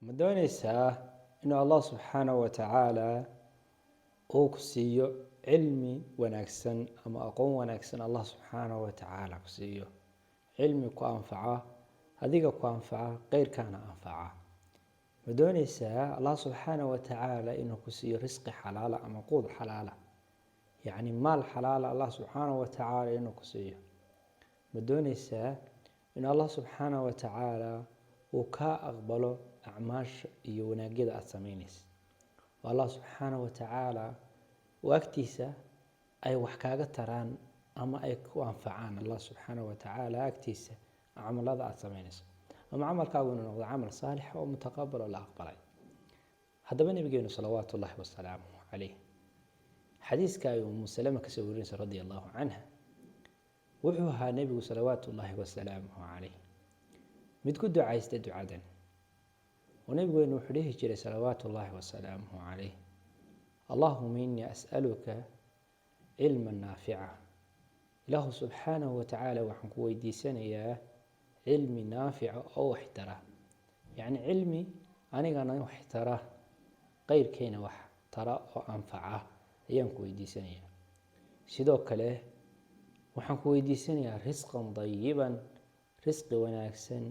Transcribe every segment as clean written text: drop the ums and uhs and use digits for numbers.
Ma doonaysaa inuu Allah subxaanahu wa tacaala uu ku siiyo cilmi wanaagsan ama aqoon wanaagsan? Allah subxaanahu wa tacaala ku siiyo cilmi ku anfaca, adiga ku anfaca, qeyrkaana anfaca? Ma doonaysaa Allah subxaanahu wa tacaala inuu ku siiyo risqi xalaala ama quud xalaala, yacni maal xalaala, Allah subxaanahu wa tacaala inuu ku siiyo? Ma doonaysaa inuu Allah subxaanahu wa tacaala uu kaa aqbalo acmaasha iyo wanaagyada aada sameynaysa, oo Allah subxaanahu wa tacaala uu agtiisa ay wax kaaga taraan ama ay ku anfacaan, Allah subxaanahu wa tacaala agtiisa camalada aada sameynayso ama camalkaagu inuu noqdo camal saalixa oo mutaqabal oo la aqbalay? Haddaba nabigeenu salawaatu ullahi wasalaamuhu caleyh, xadiiska ay Umu Salama kasoo warinaysa radia allahu canha, wuxuu ahaa nebigu salawaatu ullaahi wasalaamuhu caleyh mid ku ducaysta ducadan, oo nabigeenu wuxuu dhihi jiray salawaatu ullaahi wasalaamuhu caleyh: "Allahuma inii as'aluka cilman naafica." Ilaahu subxaanahu watacaala waxaan ku weydiisanayaa cilmi naafica oo wax tara, yacni cilmi anigana wax tara, qeyrkayna wax tara oo anfaca ayaan ku weydiisanayaa. Sidoo kale waxaan ku weydiisanayaa risqan dayiban, risqi wanaagsan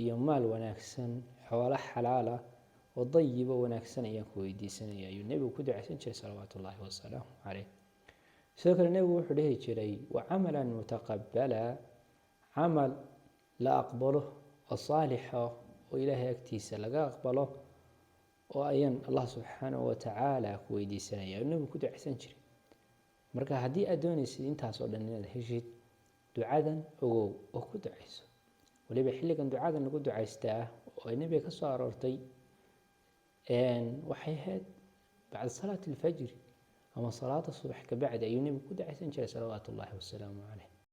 iyo maal wanaagsan, xoolo xalaala oo dayiba wanaagsan ayaan ku weydiisanaya, ayuu nebigu ku ducaysan jiray salawaatu ullaahi wasalaamu caleyh. Sidoo kale nebigu wuxuu dhihi jiray: "Wa camalan mutaqabala", camal la aqbalo oo saalixa oo ilaahay agtiisa laga aqbalo oo ayaan Allah subxaanahu watacaala ku weydiisanaya, ayuu nebigu ku ducaysan jiray. Marka haddii aad doonaysid intaas oo dhan inaad heshid, ducadan ogow oo ku ducayso. Waliba xilligan ducadan lagu ducaystaa oo ay nebiga ka soo aroortay waxay ahayd bacda salaati alfajri ama salaada subax kabacdi ayuu nebigu ku ducaysan jiray salawaatu ullaahi wasalaamu caleyh.